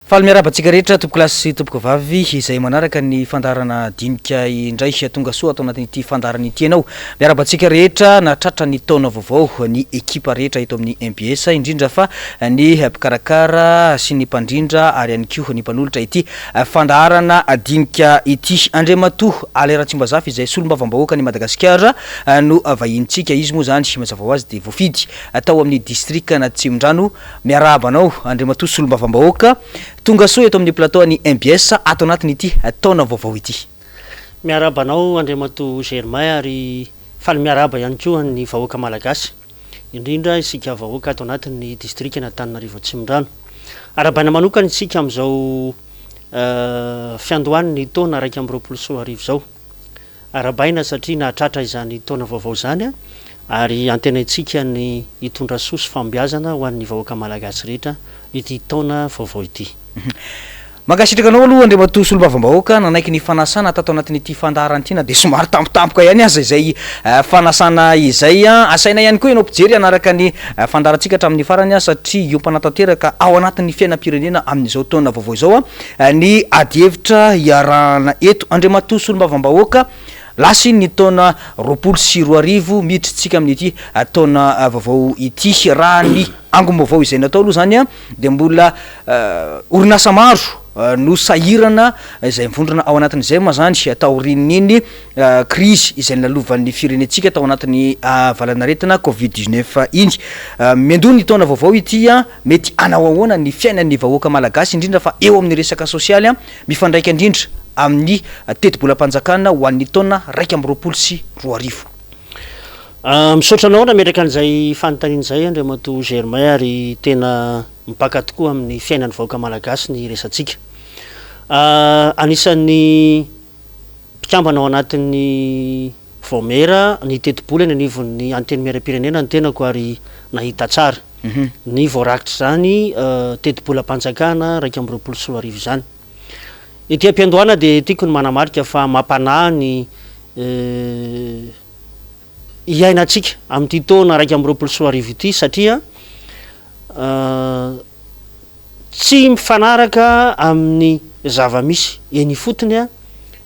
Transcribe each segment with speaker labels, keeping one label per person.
Speaker 1: Faly miarahaba antsika rehetra tompokolahy sy tompokovavy izay manaraka ny fandaharana dinika indray. Tonga soa ato anatin'ity fandaharana ity ianao. Miarahaba antsika rehetra nahatratra ny taona vaovao ny ekipa rehetra eto amin'ny mbs indrindra fa ny mpikarakara sy ny mpandrindra ary ihany koa ny mpanolotra ity fandaharana dinika ity. Andriamatoa Alain Ratsimbazafy izay solombavambahoakan'i Madagasikara no vahinintsika. Izy moa izany mazava ho azy dia voafidy tao amin'ny distrikan'Atsimondrano. Miarahaba anao Andriamatoa Solombavambahoaka, tonga soa eto amin'ny plateau an'ny mbs ato anatin'ity taona vaovao ity.
Speaker 2: Miarahaba anao Andriamatoa Germain ary faly miarahaba ihany koa ny vahoaka Malagasy, indrindra isika vahoaka ato anatin'ny distrikan'Antananarivo Atsimondrano. Arahabaina manokana isika amin'izao fiandohan'ny taona 2021 izao. Arahabaina satria nahatratra izany taona vaovao izany ary antenaintsika ny hitondra soa sy fahombiazana ho an'ny vahoaka Malagasy rehetra ity taona vaovao ity.
Speaker 1: Mankasitraka anao aloha Andriamatoa Solombavambahoaka nanaiky ny fanasana tato anatin'ity fandaharana ity na dia somary tampotampoka ihany aza izay fanasana izay. Asaina ihany koa ianao mpijery hanaraka ny fandaharantsika hatramin'ny farany satria hiompana tanteraka ao anatin'ny fiainam-pirenena amin'izao taona vaovao izao Ny adihevitra iarahana eto, Andriamatoa Solombavambahoaka, lasa iny ny taona 2020, miditra isika amin'ity taona vaovao ity. Raha ny angom-baovao izay natao aloha izany dia mbola orinasa maro no sahirana izay mivondrona ao anatin'izay moa izany taorian'iny krizy izay nolalovan'ny firenentsika tao anatin'ny valanaretina covid 19 iny. Miandoha ny taona vaovao ity. Mety hanao ahoana ny fiainan'ny vahoaka malagasy indrindra fa eo amin'ny resaka sosialy mifandraika indrindra amin'ny tetibolam-panjakana ho an'ny taona 2021?
Speaker 2: Misaotra anao nametraka an'izay fanontaniana izay Andriamatoa Germain ary tena mipaka tokoa amin'ny fiainan'ny vahoaka malagasy ny resatsika. Anisan'ny mpikambana ao anatin'ny vaomiera ny tetibola eny anivon'ny Antenimierampirenena ny tenako ary nahita tsara ny voarakitr'izany tetibolam-panjakana 2021 izany. Ety am-piandohana dia tiako ny manamarika fa mampanahy ny iainantsika amin'ity taona 2021 ity satria Tsy mifanaraka amin'ny zava-misy eny ifotony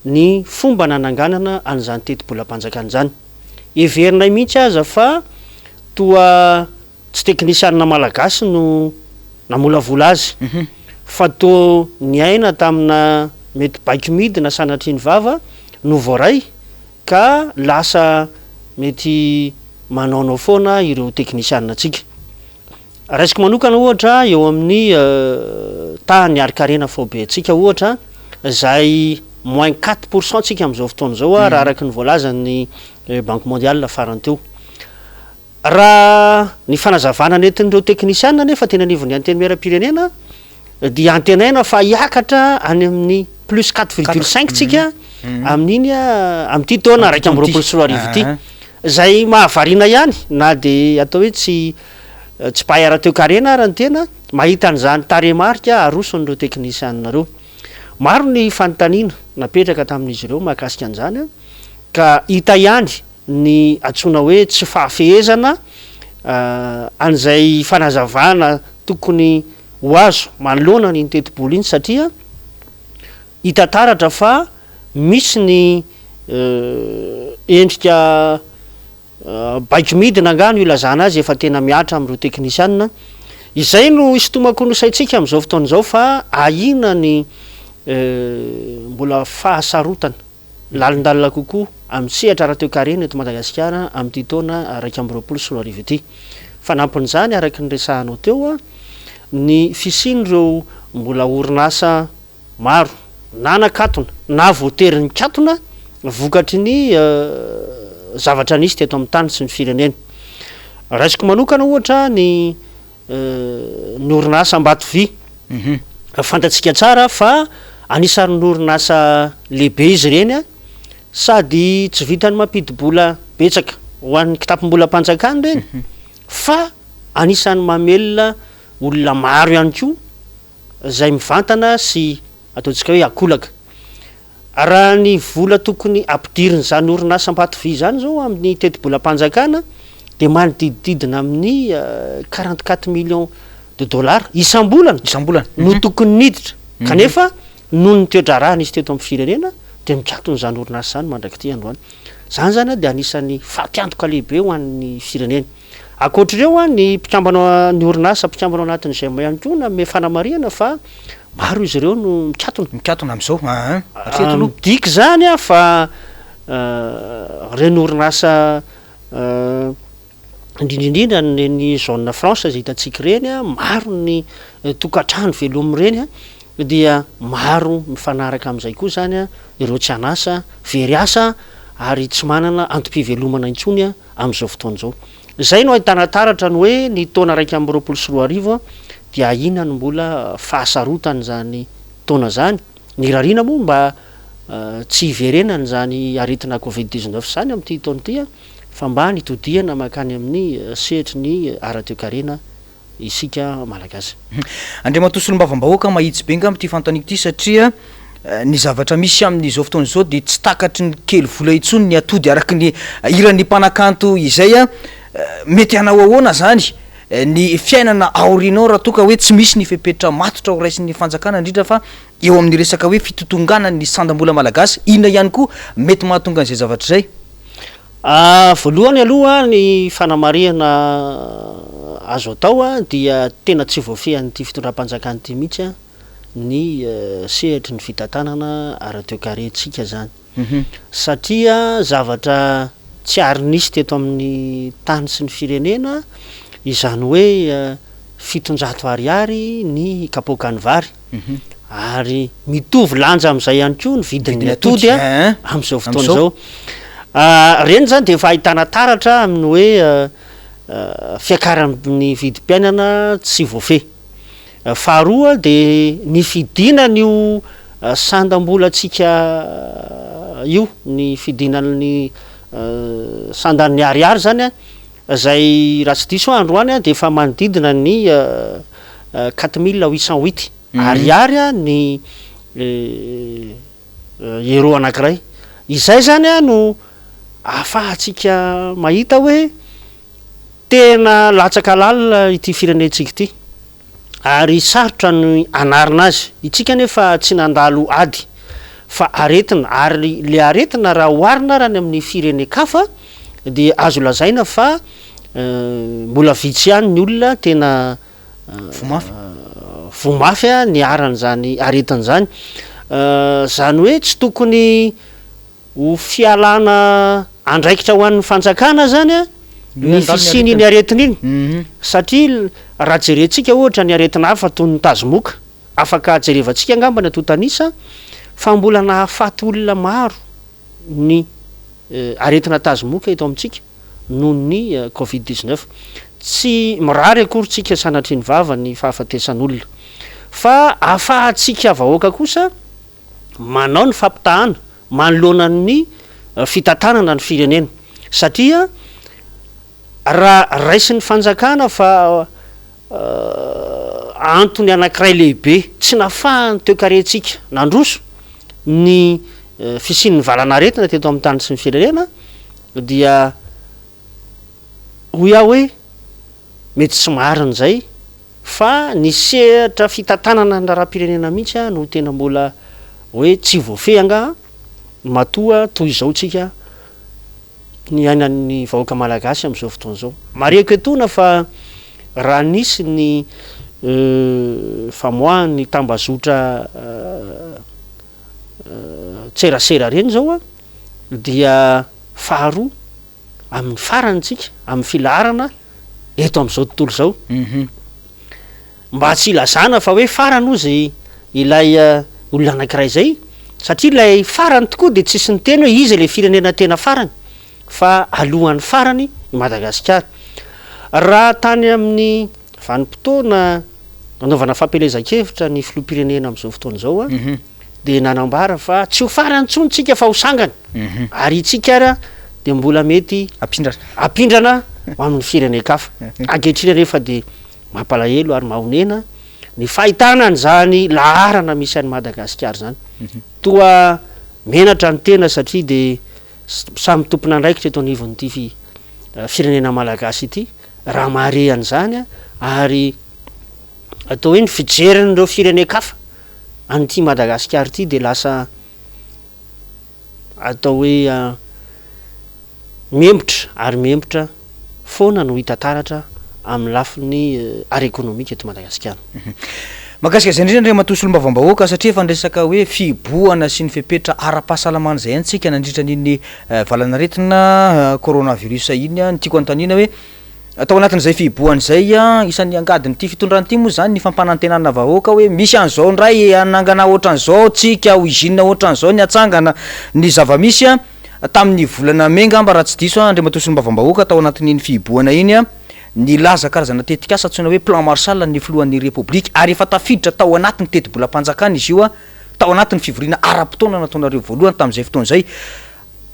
Speaker 2: ny fomba nananganana an'izany tetibolam-panjakana izany. Heverinay mihitsy aza fa toa tsy teknisianina malagasy no namolavola azy fa toa niaina tamina mety baiko midina sanatria ny vava no voaray ka lasa mety manaonao foana ireo teknisianina antsika. Raisiko manokana ohatra eo amin'ny tahan'ny harin-karena faobe antsika ohatra izay moins 4% tsika amin'izao fotoana izao raha araka ny voalazan'ny Banque mondiale farany teo. Raha ny fanazavana nentin'ireo teknisiana anefa teny anivon'ny Antenimierampirenena dia antenaina fa hiakatra any amin'ny plus 4,5 tsika amin'iny amin'ity taona 2021 ity. Izay mahavariana ihany na dia atao hoe tsy Tsy mpahay ara-toekarena ara ny tena, mahita an'izany tarehimarika aroson'ireo teknisianina ireo. Maro ny fanontaniana napetraka tamin'izy ireo mahakasika an'izany ka hita ihany ny antsoina hoe tsy fahafehezana an'izay fanazavana tokony ho azo manoloana an'iny tetibola iny satria hita taratra fa misy ny endrika Baiko midina angaha no ilazana azy efa tena mihatra amin'ireo teknisianina. Izay no isintomako ny saintsika amin'izao fotoana izao fa ahiana ny mbola fahasarotana lalindalina kokoa amin'ny sehatra ara-toekarena eto Madagasikara amin'ity taona 2021 ity. Fanampin'izany araka ny resahanao teo ny fisian'ireo mbola orinasa Maro na nakatona na voatery nikatona vokatry ny zavatra nisy teto amin'ny tany sy ny firenena. Raisiko manokana ohatra ny ny orinasa Ambatovy. Fantatsika tsara fa anisan'ny orinasa lehibe izy ireny sady tsy vitan'ny mampidi-bola betsaka ho an'ny kitapom-bolam-panjakana ireny fa anisan'ny mamelona olona maro ihany koa izay mivantana sy ataontsika hoe akolaka. Raha ny vola tokony ampidirin'izany orinasa Ambatovy izany izao amin'ny tetibolam-panjakana dia manodidididina amin'ny 44 millions de. de dollars isam-bolana
Speaker 1: Isam-bolana.
Speaker 2: no tokony niditra, kanefa noho ny toe-draharaha nisy teto amin'ny firenena dia mikatona izany orinasa izany mandrak'ity androany. Izany izany dia anisan'ny fatiantoka lehibe ho an'ny firenena. Ankoatr'ireo, ny mpikambana ny orinasa mpikambana ao anatin'ny GEM ihany koa nanome fanamarihana fa maro izy ireo no mikatona.
Speaker 1: Mikatona amin'izao, aa hatreto aloha.
Speaker 2: Midika izany fa ireny orinasa indrindra indrindra ny zone franche izay hitantsika ireny, maro ny tokantrano velomin'ireny dia maro mifanaraka amin'izay koa izany ireo tsy an'asa, very asa ary tsy manana antom-pivelomana intsony amin'izao fotoana izao. Izay no ahitana taratra ny hoe ny taona 2021 dia ahiana ny mbola fahasarotan'izany taona izany. Ny irariana moa mba tsy hiverenan'izany aretina covid 19 izany amin'ity taona ity fa mba nitodihana mankany amin'ny sehatry ny ara-toekarena isika Malagasy.
Speaker 1: Andriamatoa Solombavambahoaka, mahitsy be angamba ity fanontaniako ity satria ny zavatra misy amin'izao fotoana izao dia tsy takatry ny kely vola intsony ny atody araka ny hiran'ny mpanakanto izay a! Mety hanao ahoana izany ny fiainana aoriana ao raha toa ka hoe tsy misy ny fepetra matotra ho raisin'ny fanjakana indrindra fa eo amin'ny resaka hoe fitotonganan'ny sandam-bola malagasy, inona ihany koa mety mahatonga an'izay zavatra izay?
Speaker 2: Voalohany aloha ny fanamarihana azo atao dia tena tsy voafehin'ity fitondram-panjakana ity mihitsy ny sehatry ny fitantanana ara-toekarentsika izany satria zavatra tsy ary nisy teto amin'ny tany sy ny firenena izany hoe 700 ariary ny kapoakan'ny vary. Ary mitovy lanja amin'izay ihany koa ny vidin'ny atody amin'izao fotoana izao. Ireny izany dia efa ahitana taratra amin'ny hoe fiakaran'ny vidim-piainana tsy voafehy. Faharoa dia ny fidinan'io sandam-bolantsika io, ny fidinan'ny sandan'ny ariary izany izay raha tsy diso aho androany dia efa manodidina ny 4808 ariary ny euro anankiray. Izay izany no ahafahantsika mahita hoe tena latsaka lalina ity firenentsika ity ary sarotra ny hanarina azy. Itsika anefa tsy nandalo ady fa aretina ary le aretina raha oharina ary any amin'ny firenen-kafa dia azo lazaina fa mbola vitsy ihany ny olona tena
Speaker 1: Voa mafy.
Speaker 2: Voa mafy niharan'izany aretina izany. Izany hoe tsy tokony ho fialana andraikitra ho an'ny fanjakana izany ny fisian'iny aretina iny. Satria raha jerentsika ohatra ny aretina hafa toy ny tazomoka, afaka jerevantsika angamba ny antontan'isa fa mbola nahafaty olona maro ny aretina tazomoka eto amintsika noho ny covid 19. Tsy mirary akory tsika sanatria ny vava ny fahafatesan'olona. Fa ahafahantsika vahoaka kosa manao ny fampitahana manoloana ny fitantanana ny firenena. Satria raha raisin'ny fanjakana fa Antony anankiray lehibe tsy nahafahan'ny toekarentsika nandroso ny fisian'ny valanaretina teto amin'ny tany sy ny firenena dia hoy aho hoe mety tsy marina izay fa ny sehatra fitantanana ny raharaham-pirenena mihitsy no tena mbola hoe tsy voafehy angaha matoa toy izao tsika niainan'ny vahoaka malagasy amin'izao fotoana izao. Marihiko etoana fa raha nisy ny famoahan'ny tambazotra tserasera ireny izao dia faharoa amin'ny farany tsika amin'ny filaharana eto amin'izao tontolo izao. Mba tsy hilazana fa hoe farany hozy ilay olona anankiray izay, satria ilay farany tokoa dia tsisy niteny hoe iza ilay firenena tena farany, fa alohan'ny farany i Madagasikara. Raha tany amin'ny vanim-potoana nanaovana fampielezan-kevitra ny filoham-pirenena amin'izao fotoana izao dia nanambara fa tsy ho farany intsony tsika fa ho sangany, ary itsika ara dia mbola mety hampindrana ho amin'ny firenen-kafa. Ankehitriny anefa dia Mampalahelo ary mahonena ny fahitana an'izany laharana misy an'i Madagasikara izany. Toa menatra ny tena satria dia samy tompon'andraikitra eto anivon'ity firenena malagasy ity raha mahare an'izany ary. Atao hoe ny fijerin'ireo firenen-kafa an'ity Madagasikara ity dia lasa atao hoe mihemotra ary mihemotra foana no hita taratra amin'ny lafiny ara-ekonomika eto Madagasikara.
Speaker 1: Mahakasika izay indrindra Andriamatoa Solombavambahoaka satria efa niresaka hoe fihibohana sy ny fepetra ara-pahasalamana izay ihany tsika nandritra an'iny valanaretina coronavirus iny. Ny tiako anontaniana hoe tao anatin'izay fihibohana izay, isan'ny angadin'ity fitondrana ity moa izany ny fampanantenana vahoaka hoe misy an'izao indray hanangana ohatran'izao tsika, usine ohatran'izao ny hatsangana, ny zava-misy tamin'ny volana mey angamba raha tsy diso aho Andriamatoa Solombavambahoaka tao anatin'iny fihibohana iny. Nilaza karazana tetikasa antsoina hoe Plan Marshall ny filohan'ny Repoblika ary efa tafiditra tao anatin'ny tetibolam-panjakana izy io tao anatin'ny fivoriana ara-potoana nataonareo voalohany tamin'izay fotoana izay.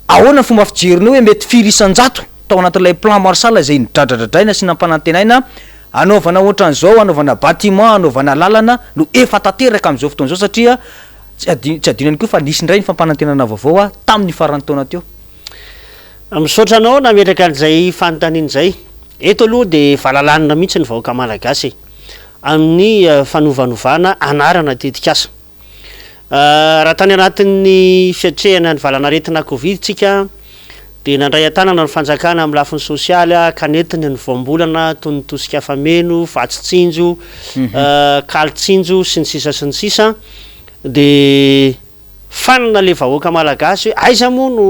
Speaker 1: Ahoana ny fomba fijerinao hoe mety firy isan-jato tao anatin'ilay Plan Marshall izay nodradradradraina sy nampanantenaina hanaovana ohatran'izao, hanaovana bâtiment, hanaovana lalana no efa tanteraka amin'izao fotoana izao satria tsy adino tsy adino ihany koa fa nisy indray ny fampanantenana vaovao tamin'ny faran'ny taona teo.
Speaker 2: Misaotra anao nametraka an'izay fanontaniana izay. Eto aloha dia valalanina mihitsy ny vahoaka malagasy e! Amin'ny fanovanovana anarana tetikasa. Raha tany anatin'ny fiatrehana ny valanaretina covid tsika dia nandray an-tanana ny fanjakana amin'ny lafiny sosialy ka nentiny ny voambolana toy ny tosika fameno, vatsy tsinjo, kaly tsinjo sy ny sisa sy ny sisa dia fanina ilay vahoaka malagasy hoe aiza moa no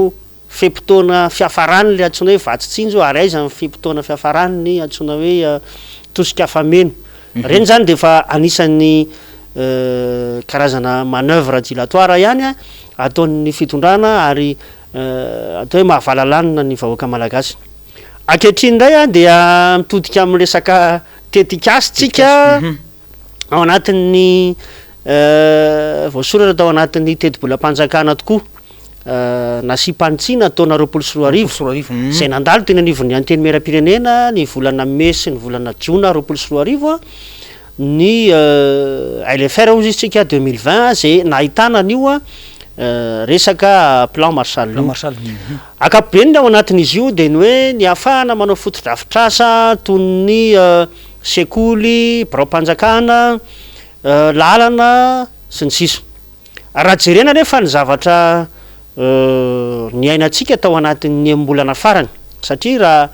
Speaker 2: fe-potoana fiafarany ilay antsoina hoe vatsy tsinjo ary aiza ny fe-potoana fiafarany ny antsoina hoe tosika fameno. Ireny izany dia efa anisan'ny karazana manoeuvre dilatoire ihany ataon'ny fitondrana ary atao hoe mahavalalanina ny vahoaka malagasy. Ankehitriny indray dia mitodika amin'ny resaka tetikasa tsika ao anatin'ny voasoratra tao anatin'ny tetibolam-panjakana tokoa nasiam-panitsiana taona 2020 izay nandalo teny anivon'ny Antenimierampirenena ny volana mey sy ny volana jona 2020 ny LFR hozy izy tsika 2020 izay nahitana an'io resaka plan Marshall io. Ankapobeny ny ao anatin'izy io dia ny hoe ny ahafahana manao fotodrafitrasa toy ny sekoly, biraom-panjakana, lalana sy ny sisa. Raha jerena anefa ny zavatra niainantsika tao anatin'ny enim-bolana farany, satria raha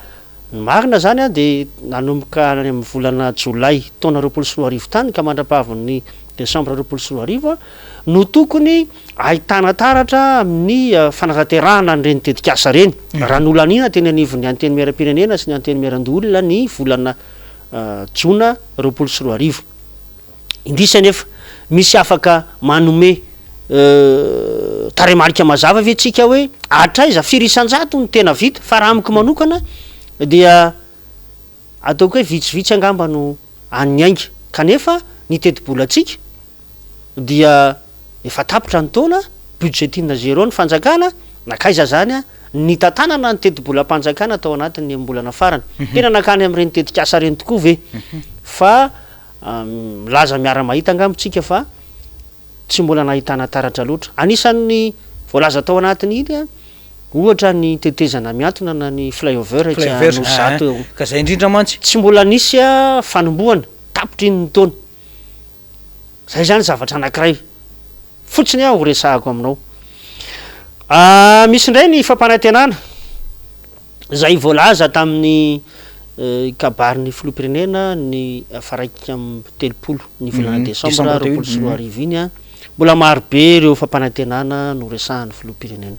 Speaker 2: ny marina izany dia nanomboka any amin'ny volana jolay taona 2020 tany ka mandra-pahavin'ny desambra 2020 no tokony ahitana taratra amin'ny fanatanterahana an'ireny tetikasa ireny, raha nolaniana teny anivon'ny Antenimierampirenena sy ny Antenimierandoholona ny volana jona 2020. Indrisy anefa, misy afaka manome tarehimarika mazava ve tsika hoe hatraiza, firy isan-jato no tena vita? Fa raha amiko manokana dia ataoko hoe vitsivitsy angamba no an'ny ainga. Kanefa ny tetibolantsika dia efa tapitra ny taona, budgeting zéro ny fanjakana, nankaiza zany nitantanana ny tetibolam-panjakana tao anatin'ny enim-bolana farany? Tena nankany amin'ireny tetikasa ireny tokoa ve? Fa milaza miara-mahita angamba tsika fa tsy mbola nahitana taratra loatra. Anisan'ny voalaza tao anatin'iny ohatra ny tetezana mihantona na ny flyover etsy Anosizato eo.
Speaker 1: Ka zay indrindra mantsy.
Speaker 2: Tsy mbola nisy fanombohana, tapitra iny ny taona. Zay zany zavatra anankiray fotsiny aho horesahako aminao. Misy indray ny fampanantenana izay voalaza tamin'ny kabarin'ny filoham-pirenena ny faha-31 ny volana desambra 2020 iny. Mbola maro be ireo fampanantenana noresahan'ny filoham-pirenena.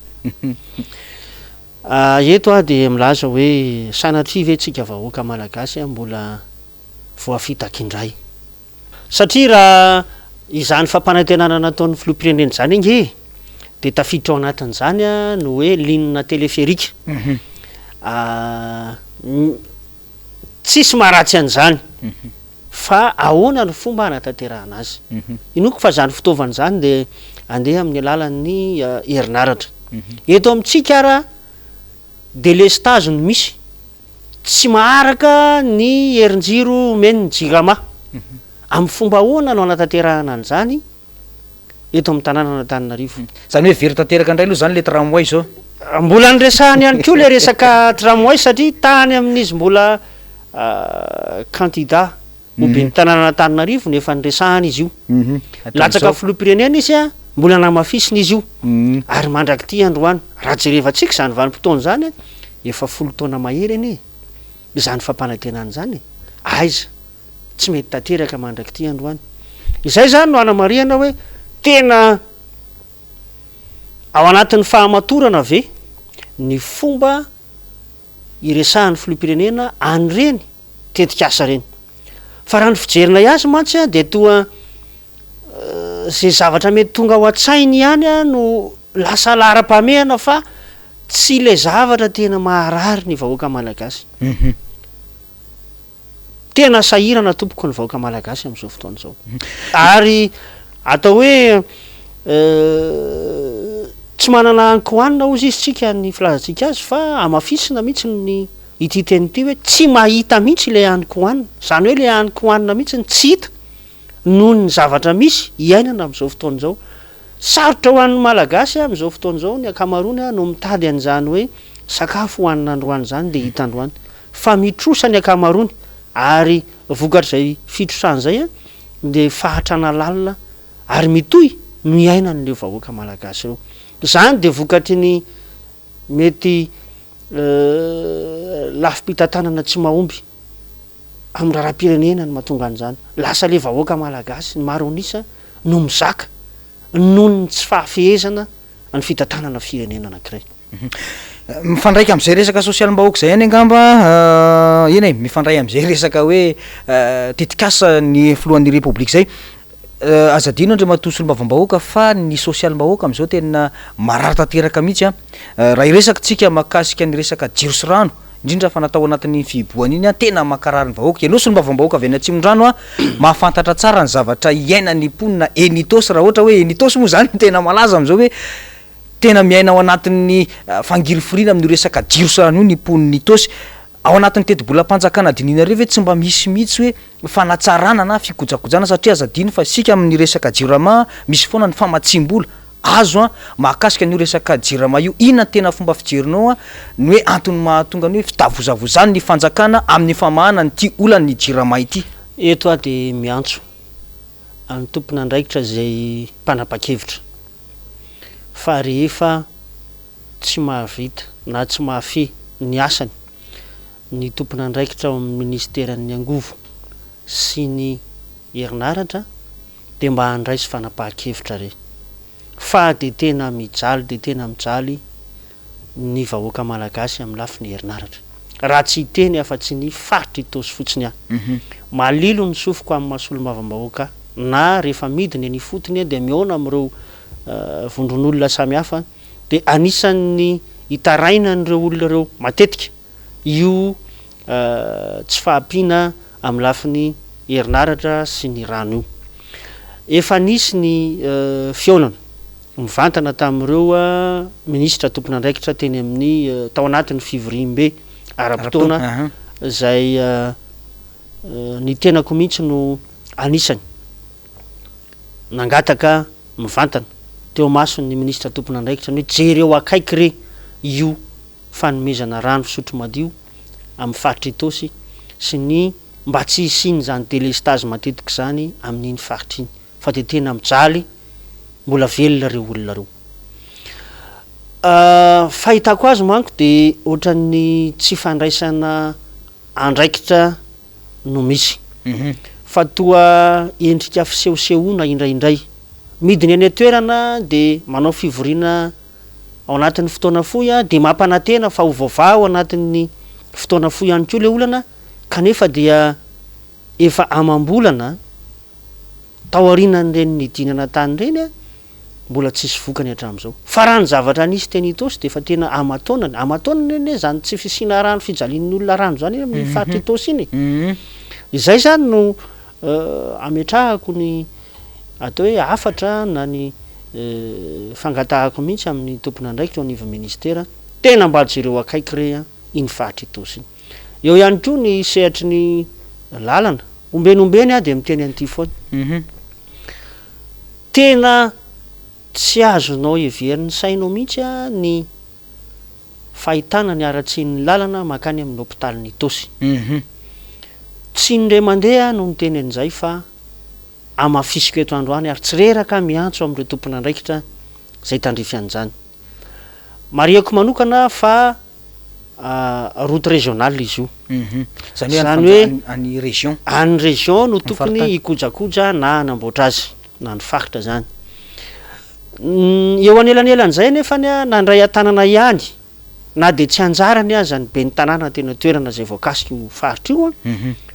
Speaker 2: Eto aho dia milaza hoe sanatria ve tsika vahoaka malagasy mbola voafitaka indray. Satria raha izany fampanantenana nataon'ny filoham-pirenena izany ange dia tafiditra ao anatin'izany ny hoe ligne téléphérique. Tsisy maharatsy an'izany fa ahoana ny fomba hanatanterahana azy. Inoako fa izany fitaovana izany dia andeha amin'ny alalan'ny herinaratra. Eto amintsika ara délestage no misy. Tsy maharaka ny herin-jiro omen'ny Jirama. Amin'ny fomba ahoana no hanatanterahana an'izany eto amin'ny tanànan'Antananarivo?
Speaker 1: Izany hoe very tanteraka indray aloha izany ilay tramway izao?
Speaker 2: Mbola noresahany ihany koa ilay resaka tramway satria tany amin'izy mbola kandida. Ho ben'ny tanànan'Antananarivo no efa niresahana izy io. Latsaka filoham-pirenena izy, mbola namafisina izy io. Ary mandrak'ity androany, raha jerevantsika izany vanim-potoana izany, efa folo taona mahery anie izany fampanantenana izany e! Aiza? Tsy mety tanteraka mandrak'ity androany. Izay izany no anamarihana hoe tena ao anatin'ny fahamatorana ve ny fomba iresahan'ny filoham-pirenena an'ireny tetikasa ireny. Fa raha ny fijerinay azy mantsy dia toa izay zavatra mety tonga ao an-tsainy ihany no lasa laharam-pahamehana fa tsy ilay zavatra tena maharary ny vahoaka malagasy. Tena sahirana tompoko ny vahoaka malagasy amin'izao fotoana izao. Ary atao hoe tsy manana ankohanina hozy izy tsika ny filazantsika azy fa hamafisina mihitsy ny ity teny ity hoe tsy mahita mihitsy ilay ankohanina. Izany hoe ilay ankohanina mihitsy no tsy hita noho ny zavatra misy iainana amin'izao fotoana izao. Sarotra ho an'ny Malagasy amin'izao fotoana izao ny ankamaroany no mitady an'izany hoe sakafo hohanina androany izany dia hita androany. Fa mitrosa ny ankamaroany ary vokatr'izay fitrosana izay dia fahantrana lalina ary mitohy no iainan'ireo vahoaka Malagasy ireo. Izany dia vokatry ny mety lafim-pitantanana tsy mahomby amin'ny raharaham-pirenena no mahatonga an'izany. Lasa ilay vahoaka Malagasy, ny maro an'isa no mizaka noho ny tsy fahafehezana ny fitantanana firenena anankiray.
Speaker 1: Mifandraika amin'izay resaka sosialim-bahoaka izay ihany angamba, eny e, mifandray amin'izay resaka hoe tetikasa ny filohan'ny Repoblika izay. Aza adino Andriamatoa Solombavambahoaka fa ny sosialim-bahoaka amin'izao tena marary tanteraka mihitsy an. Raha hiresaka tsika mahakasika ny resaka jiro sy rano, indrindra fa natao anatin'iny fihibohana iny an, tena mankarary ny vahoaka. Ianao solombavambahoaka avy any Atsimondrano an, mahafantatra tsara ny zavatra iainan'ny mponina eny Itaosy, raha ohatra hoe eny Itaosy moa izany no tena malaza amin'izao hoe tena miaina ao anatin'ny fangirifiriana amin'io resaka jiro sy rano io ny mponin'i Itaosy. Ao anatin'ny tetibolam-panjakana dinihinareo ve tsy mba misy mihitsy hoe fanatsarana na fikojakojana satria aza adino fa isika amin'ny resaka jirama misy foana ny famatsiam-bola azo an mahakasika an'io resaka jirama io. Inona ny tena fomba fijerinao an ny hoe antony mahatonga ny hoe fitavozavozan'ny fanjakana amin'ny famahana an'ity olan'ny jirama ity?
Speaker 2: Eto aho dia miantso an'ny tompon'andraikitra izay mpanapa-kevitra fa rehefa tsy mahavita na tsy mahafehy ny asany ny tompon'andraikitra ao amin'ny minisiteran'ny angovo sy ny herinaratra dia mba handraiso fanapahan-kevitra re fa dia tena mijaly dia tena mijaly ny vahoaka malagasy amin'ny lafiny herinaratra raha tsy hiteny afa-tsy ny faritra Itaosy fotsiny aho. Malilo ny sofiko amin'ny maha solombavambahoaka na rehefa midina eny ifotony dia mihaona amin'ireo vondron'olona samihafa dia anisan'ny itarainan'ireo olona ireo matetika io tsy fahampiana amin'ny lafiny herinaratra sy ny rano io. Efa nisy ny fihaonana mivantana tamin'ireo minisitra tompon'andraikitra teny amin'ny tao anatin'ny fivoriambe ara-potoana izay ny tenako mihitsy no anisany nangataka mivantana teo imason'ny minisitra tompon'andraikitra ny hoe jereo akaiky re io fanomezana rano fisotro madio amin'ny faritra Itaosy sy ny mba tsy hisian'izany delestazy matetika izany amin'iny faritra iny fa dia tena mijaly mbola velona ireo olona ireo. Fahitako azy manko dia ohatran'ny tsy fandraisana andraikitra no misy fa toa endrika fisehosehoana indraindray. Midina eny an-toerana dia manao fivoriana ao anatin'ny fotoana fohy dia mampanantena fa ho voavaha ao anatin'ny fotoana fohy ihany koa ilay olana kanefa dia efa amam-bolana taorianan'ireny nidinana tany ireny mbola tsisy vokany hatramin'izao. Fa raha ny zavatra nisy teny Itaosy dia efa tena aman-taonany, aman-taonany anie izany tsy fisiana rano, fijalian'ny olona rano izany eny amin'ny faritra Itaosy iny e. Izay izany no ametrahako ny atao hoe hafatra na ny fangatahako mihitsy amin'ny tompon'andraikitra eo anivon'ny ministera, tena mba jereo akaiky re iny faritra Itaosy iny. Eo ihany koa ny sehatry ny lalana, ombeny ombeny aho dia miteny an'ity foana. Tena tsy azonao heverin'ny sainao mihitsy ny fahitana ny haratsian'ny lalana mankany amin'ny hopitalin'Itaosy. Tsy indray mandeha aho no niteny an'izay fa hamafisiko eto androany ary tsy reraka aho miantso amin'ireo tompon'andraikitra izay tandrify an'izany. Marihako manokana fa route régionale izy io.
Speaker 1: Izany hoe Izany hoe any région.
Speaker 2: Any région no tokony hikojakoja na hanamboatra azy, na ny faritra izany. Eo anelanelan'izay anefany nandray an-tanana ihany na dia tsy anjarany aza ny ben'ny tanàna teny an-toerana izay voakasik'io faritra io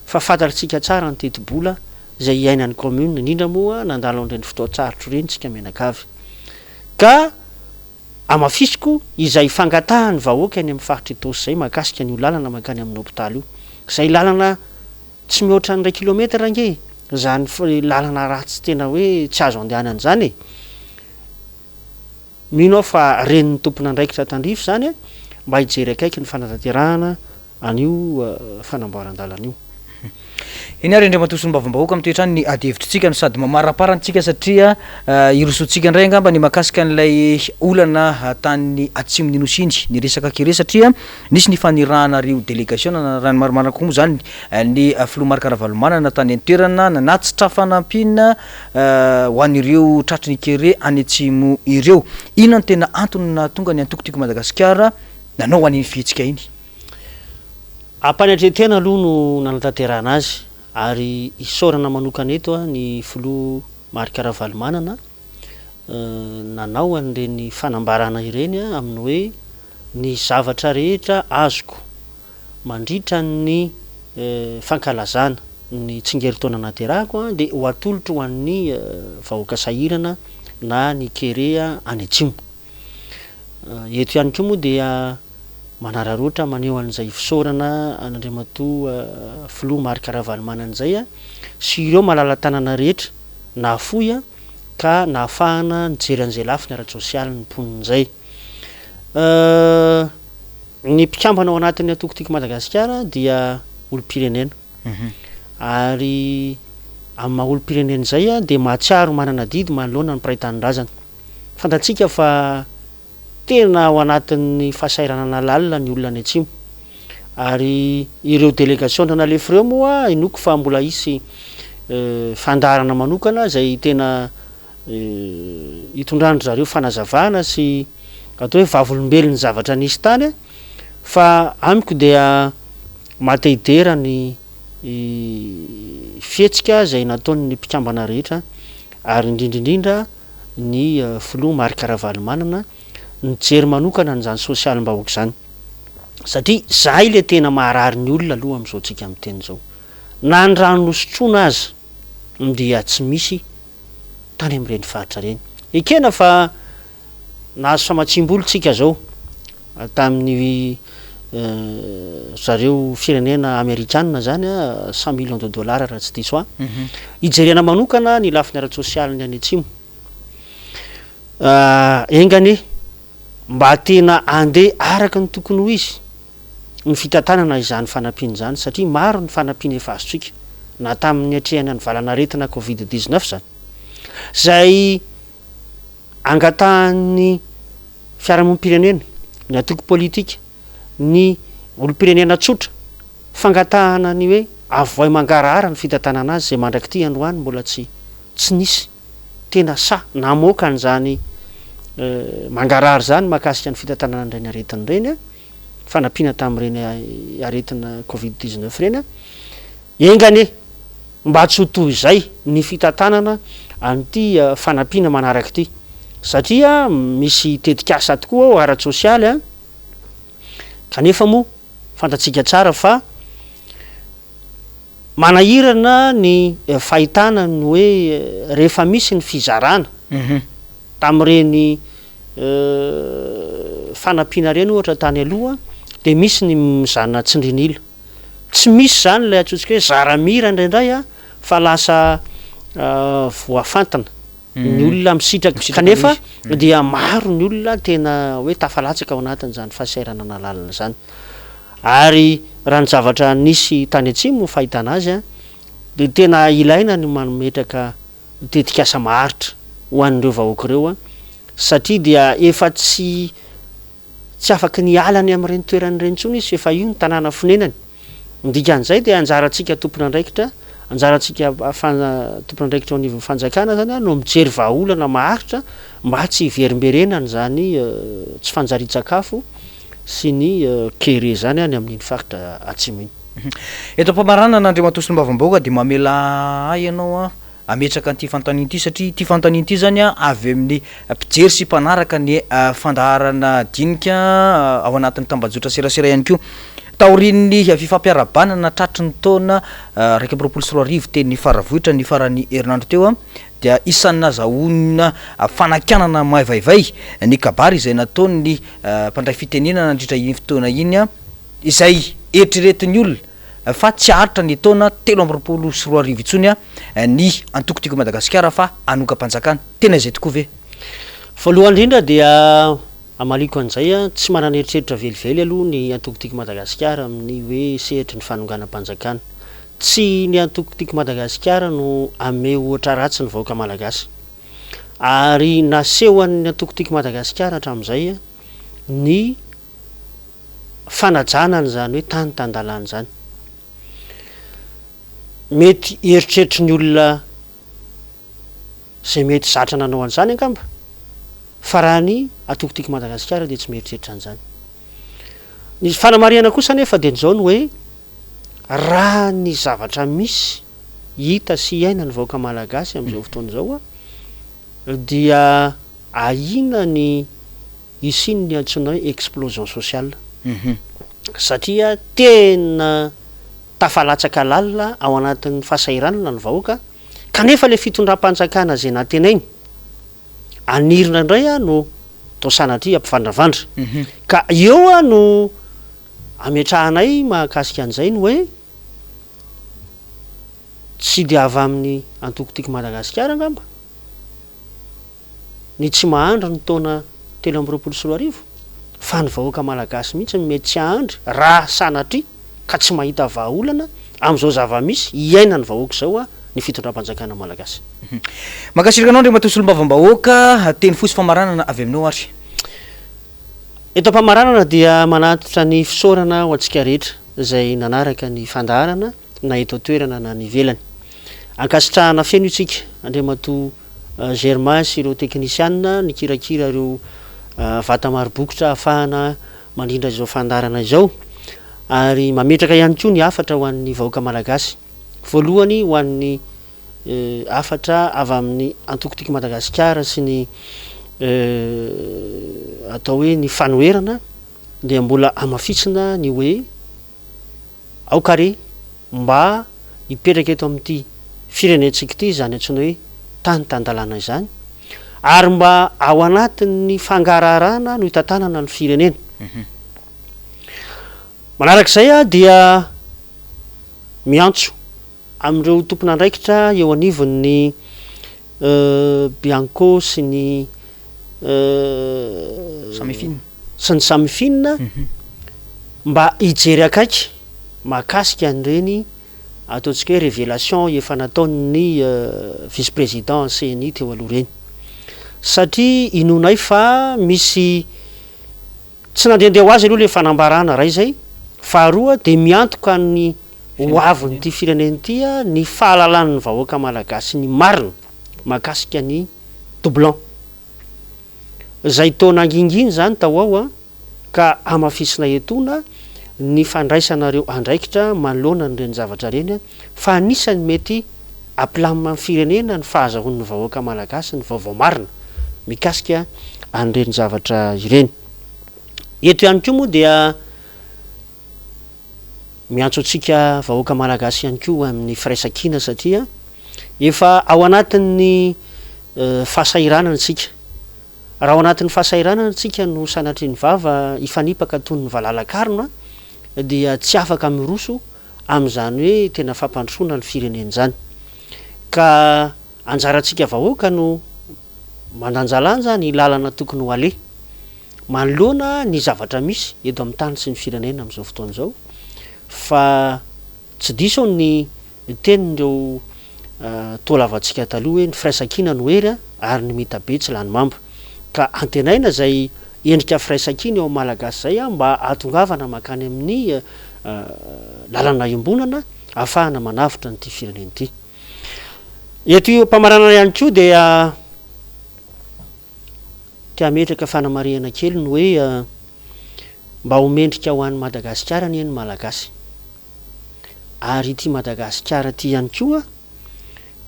Speaker 2: fa fantatr'tsika tsara ny tetibola izay iainan'ny commune, indrindra moa nandalo an'ireny fotoan-tsarotra ireny tsika mianakavy. Ka hamafisiko izay fangatahan'ny vahoaka any amin'ny faritra Itaosy izay mahakasika an'io lalana mankany amin'ny hopitaly io. Izay lalana tsy mihoatra ny iray kilometatra ange e! Izany lalana ratsy tena hoe tsy azo andehanana izany e! Mino aho fa ren'ny tompon'andraikitra tandrify izany mba hijery akaiky ny fanatanterahana an'io fanamboaran-dalana io.
Speaker 1: Eny ary Andriamatoa Solombavambahoaka, mitohy hatrany ny ady hevitritsika no sady mamaraparana isika satria hirosoantsika indray angamba ny mahakasika an'ilay olana tany atsimon'ny Nosy iny, ny resaka kere satria nisy ny fanirahana ireo delegasiona raha ny marimarina kokoa moa izany ny filoha Marc Ravalomanana tany an-toerana nanatitra fanampiana ho an'ireo tratry ny kere any atsimo ireo. Inona no tena antony nahatonga ny antoko Tiako i Madagasikara nanao an'iny fihetsika iny?
Speaker 2: Ampanetren-tena aloha no nanatanterahana azy ary isaorana manokana eto ny filoha Marc Ravalomanana nanao an'ireny fanambarana ireny amin'ny hoe ny zavatra rehetra azoko mandritra ny fankalazana ny tsingerin-taona nahaterahako dia ho atolotro ho an'ny vahoaka sahirana na ny kere any atsimo. Eto ihany koa moa dia manararaotra maneho an'izay fisaorana an'Andriamatoa Filoha Marc Ravalomanana izay sy ireo malala-tanana rehetra nahafoy ka nahafahana nijery an'izay lafiny ara-tsosialy ny mponina izay. Ny mpikambana ao anatin'ny antoko Tiako Madagasikara dia olom-pirenena. Ary amin'ny maha olom-pirenena izay dia mahatsiaro manana adidy manoloana ny mpiray tanindrazana. Fantatsika fa tena ao anatin'ny fahasahiranana lalina ny olona any atsimo. Ary ireo delegasiona nalefa ireo moa inoako fa mbola hisy fandaharana manokana izay tena hitondran-dry zareo fanazavana sy atao hoe vavolombelon'ny zavatra nisy tany fa amiko dia maha te hidera ny fihetsika izay nataon'ny mpikambana rehetra ary indrindra indrindra ny filoha Marc Ravalomanana nijery manokana an'izany sosialim-bahoaka izany satria izay ilay tena maharary ny olona aloha amin'izao tsika miteny izao na ny rano nosotroina aza dia tsy misy tany amin'ireny faritra ireny. Ekena fa nahazo famatsiam-bola tsika zao tamin'ny zareo firenena amerikana zany a, cent millions de dollars raha tsy diso ahy, hijerena manokana ny lafiny ara-tsosialin'ny any atsimo. Enga anie mba tena andeha araka ny tokony ho izy ny fitantanana izany fanampiana izany satria maro ny fanampiana efa azontsika na tamin'ny niatrehana ny valan'aretina covid 19 izany izay angatahan'ny fiarahamonim-pirenena, ny antoko politika, ny olom-pirenena tsotra fangatahana ny hoe avoay mangarahara ny fitantanana azy izay mandrak'ity androany mbola tsy tsy nisy tena sahy namoaka an'izany mangarahara izany mahakasika ny fitantanana an'ireny aretina ireny. fanampiana tamin'ireny aretina covid 19 ireny, enga anie mba tsy ho toy izay ny fitantanana an'ity fanampiana manaraka ity satria misy tetikasa tokoa ao ara-tsosialy an, kanefa moa fantatsika tsara fa manahirana ny fahitana ny hoe rehefa misy ny fizarana tamin'ireny fanampiana ireny ohatra tany aloha dia misy ny mizana tsindrin'ila. Tsy misy izany ilay antsointsika hoe zara-mira indraindray an, fa lasa voafantina ny olona misitraka kanefa dia maro ny olona tena hoe tafalatsaka ao anatin'izany fahasahiranana lalina izany. Ary raha ny zavatra nisy tany atsimo ny fahitana azy an, dia tena ilaina ny mametraka tetikasa maharitra ho an'ireo vahoaka ireo satria dia efa tsy tsy afaky ny hiala any amin'ireny toerana ireny intsony izy fa efa io ny tanàna fonenany. Ny dikan'izay dia anjarantsika tompon'andraikitra, anjarantsika tompon'andraikitra eo anivon'ny fanjakana izany no mijery vahaolana maharitra mba tsy hiverimberenana izany tsy fanjarian-tsakafo sy ny kere izany any amin'iny faritra atsimo iny.
Speaker 1: Eto am-pamaranana Andriamatoa Solombavambahoaka dia mamela ahy ianao hametraka an'ity fanontaniana ity satria ity fanontaniana ity izany avy amin'ny mpijery sy mpanaraka ny fandaharana dinika ao anatin'ny tambajotra serasera ihany koa. Taorian'ny fifampiarahabana tratry ny taona 2021 teny Faravohitra ny faran'ny herinandro teo dia isan'ny nazahoana fanakianana maivaivay ny kabary izay nataon'ny mpandray fitenenana nandritra iny fotoana iny izay eritreretin'ny olona fa tsy haharitra ny taona 2023 intsony ny antoko Tiako i Madagasikara fa hanongam-panjakana. Tena izay tokoa ve?
Speaker 2: Voalohany indrindra dia hamaliako an'izay, tsy manana eritreritra velively aloha ny antoko Tiako i Madagasikara amin'ny hoe sehatry ny fanonganam-panjakana. Tsy ny antoko Tiako i Madagasikara no hanome ohatra ratsy ny vahoaka malagasy. Ary nasehon'ny antoko Tiako i Madagasikara hatramin'izay ny fanajana an'izany hoe tany tan-dalàna izany. Mety eritreritry ny olona izay mety zatra nanao an'izany angamba, fa raha ny antoko Tiako Madagasikara dia tsy mieritreritra an'izany. Ny fanamarihana kosa anefa dia izao ny hoe raha ny zavatra misy hita sy iainan'ny vahoaka malagasy amin'izao fotoana izao dia ahiana ny hisian'ny antsoina hoe explosion sociale satria tena tafalatsaka lalina ao anatin'ny fahasahiranana ny vahoaka kanefa ilay fitondram-panjakana izay nantenainy anirina indray no toa sanatria hampivandravandra ka eo no ametrahanay mahakasika an'izay ny hoe tsy dia avy amin'ny antoko Tiako Madagasikara angamba ny tsy mahandry ny taona 2023 fa ny vahoaka malagasy mihitsy no mety tsy hahandry raha sanatria ka tsy mahita vahaolana amin'izao zava-misy iainan'ny vahoaka izao ny fitondram-panjakana malagasy.
Speaker 1: Mankasitraka anao Andriamatoa Solombavambahoaka, teny fohy sy famaranana avy aminao ary.
Speaker 2: Eto am-pamaranana dia manatitra ny fisaorana ho antsika rehetra izay nanaraka ny fandaharana na eto an-toerana na any ivelany. Ankasitrahana feno isika Andriamatoa Germain sy ireo teknisianina nikirakira ireo vata maro bokotra ahafahana mandrindra izao fandaharana izao ary mametraka ihany koa ny hafatra ho an'ny vahoaka malagasy. Voalohany ho an'ny hafatra avy amin'ny antoko Tiako Madagasikara sy ny atao hoe ny fanoherana dia mbola hamafisina ny hoe Aoka re mba hipetraka eto amin'ity firenentsika ity izany antsoina hoe tany tan-dalàna izany, ary mba ao anatin'ny fangaraharana no hitantanana ny firenena. Manarak'izay aho dia miantso amin'ireo tompon'andraikitra eo anivon'ny Bianco sy ny sy ny Samifin mba hijery akaiky mahakasika an'ireny ataontsika hoe révélation efa nataon'ny vice président CENI teo aloha ireny satria inoanay fa misy tsy nandehandeha ho azy aloha ilay fanambarana iray izay, faharoa dia miantoka ny ho avin'ity firenena ity ny fahalalan'ny vahoaka malagasy ny marina mahakasika ny doublon. Izay toa nangingina izany tao ao ka hamafisina etoana ny fandraisanareo andraikitra manoloana an'ireny zavatra ireny fa anisan'ny mety hampilamina ny firenena ny fahazahoan'ny vahoaka malagasy ny vaovao marina mikasika an'ireny zavatra ireny. Eto ihany koa moa dia miantso antsika vahoaka malagasy ihany koa amin'ny firaisankina satria efa ao anatin'ny fahasahiranana isika. Raha ao anatin'ny fahasahiranana isika no sanatria ny vava hifanipaka toy ny valala-karona dia tsy afaka miroso amin'izany hoe tena fampandrosoana ny firenena izany. Ka anjarantsika vahoaka no mandanjalanja ny lalana tokony ho aleha manoloana ny zavatra misy eto amin'ny tany sy ny firenena amin'izao fotoana izao fa tsy diso ny tenin'ireo toa lavantsika taloha hoe ny firaisankina no hery ary ny mitabe tsy lany mamba. Ka antenaina izay endrika firaisankina eo amin'ny Malagasy izay mba hahatongavana mankany amin'ny lalana iombonana ahafahana manavotra an'ity firenena ity. Eto am-pamaranana ihany koa dia te hametraka fanamarihana kely ny hoe mba ho mendrika ho an'i Madagasikara anie ny Malagasy. Ary ity Madagasikara ity ihany koa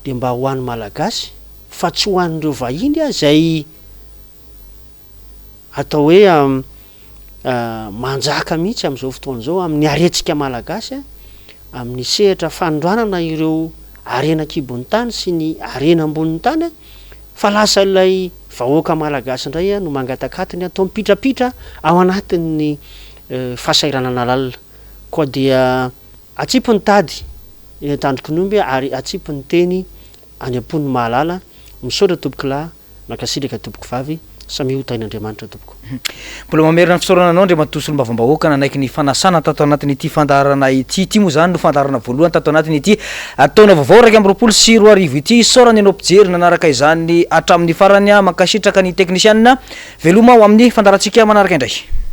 Speaker 2: dia mba ho an'ny Malagasy fa tsy ho an'ireo vahiny izay atao hoe manjaka mihitsy amin'izao fotoana izao amin'ny harentsika Malagasy amin'ny sehatra fanondranana ireo harena an-kibon'ny tany sy ny harena ambonin'ny tany fa lasa ilay vahoaka Malagasy indray no mangatak'atiny atao mipitrapitra ao anatin'ny fahasahiranana lalina. Koa dia atsipy ny tady eny an-tandroky ny omby ary atsipy ny teny any am-pon'ny mahalala. Misaotra tompokolahy, mankasitraka tompokovavy, samia ho tahin'Andriamanitra tompoko.
Speaker 1: Mbola mamerina ny fisaorana anao Andriamatoa Solombavambahoaka nanaiky ny fanasana tato anatin'ity fandaharana ity. Ity moa izany no fandaharana voalohany tato anatin'ity taona vaovao 2021 ity. Isaorana ianao mpijery nanaraka izany hatramin'ny farany. Mankasitraka ny teknisianina. Veloma ho amin'ny fandaharantsika manaraka indray.